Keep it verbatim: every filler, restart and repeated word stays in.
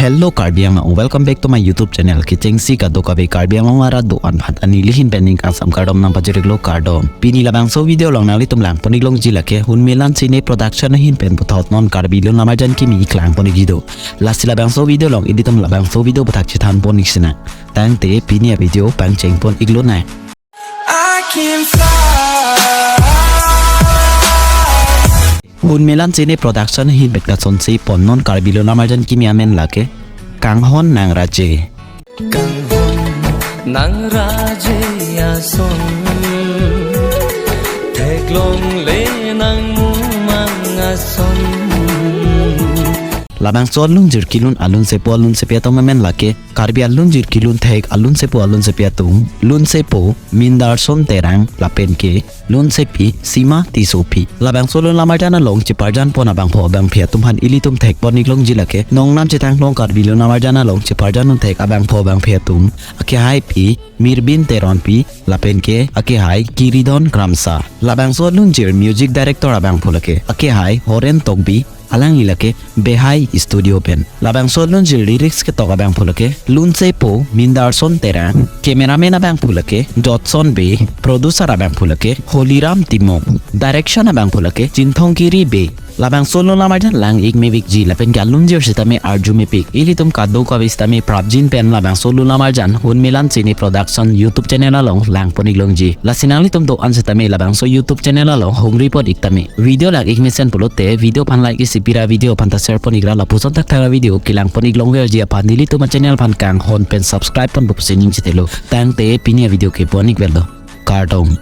Hello Karbi Anglong, welcome back to my YouTube channel. Kechengsi kadokave Karbi Anglong arat do-an aphan nelihin pen ning kangsam kardom nangpajir-iklo, kardom. Pini labangso video along nanglitum langpon-iklongji lake Hunmilan Cine Production ahin pen puthot non Karbi Lun Lamarjan kimi klangpon-ikji do. Lasi labangso video along ilitum labangso video aputhak chethanpon-ik sinang. Tangte pini avideo pangchengpon-iklonang. I can fly. Hunmilan Cine Production ahin pen kasonsi pon non Karbi Lun Lamarjan kimi amen lake Kanghon Nangraje. Kanghon Nangraje ason, theklongle nangmumang ason. Labangso alunjir kelun alunsepo alunsepi atum amen lake Karbi alunjir kelun thek alunsepo alunsepi atum, lunsepo Mindarson Terang lapen ke lunsepi Sima Tissopi. Labangso Lun Lamarjan along cheparjanpon abangpho abangphi atum aphan ilitum thekpon-iklongji lake nongnam chethanglong Karbi Lun Lamarjan along cheparjan-un thek abangpho abangphi atum, akehaipi Mirbin Teronpi lapen ke akehai Kiridon Kramsa. Labangso alunjir music director abangpho lake akehai Horen Tokbi, alangli lake Behai Studio pen. Labangso alunjir lyrics ketok abangpho lake lunsepo Mindarson Terang, cameraman abangpho lake Jotson Bey, producer abangpho lake Holiram Timung, direction abangpho lake Chinthong Kiri Bey. Labangso Lun Lamarjan lang-ik mevikji lapen ke alunjir sitame arju mepik, ilitum kadokave sitame prapjin pen labangso Lun Lamarjan Hunmilan Cine Production YouTube channel along langpon-iklongji. Lasi nanglitum do-an sitame labangso YouTube channel along hungripon-ik tame. Video lang-ik mesen pulote video aphan like isi pira, video aphan ta share pon-ikra, lapuson thakthak avideo kelangpon-iklongverji aphan nelitum achannel aphan kanghon pen subscribe ponpo pusi ning chethelo. Tangte pini avideo ke pon-ikverlo, kardom.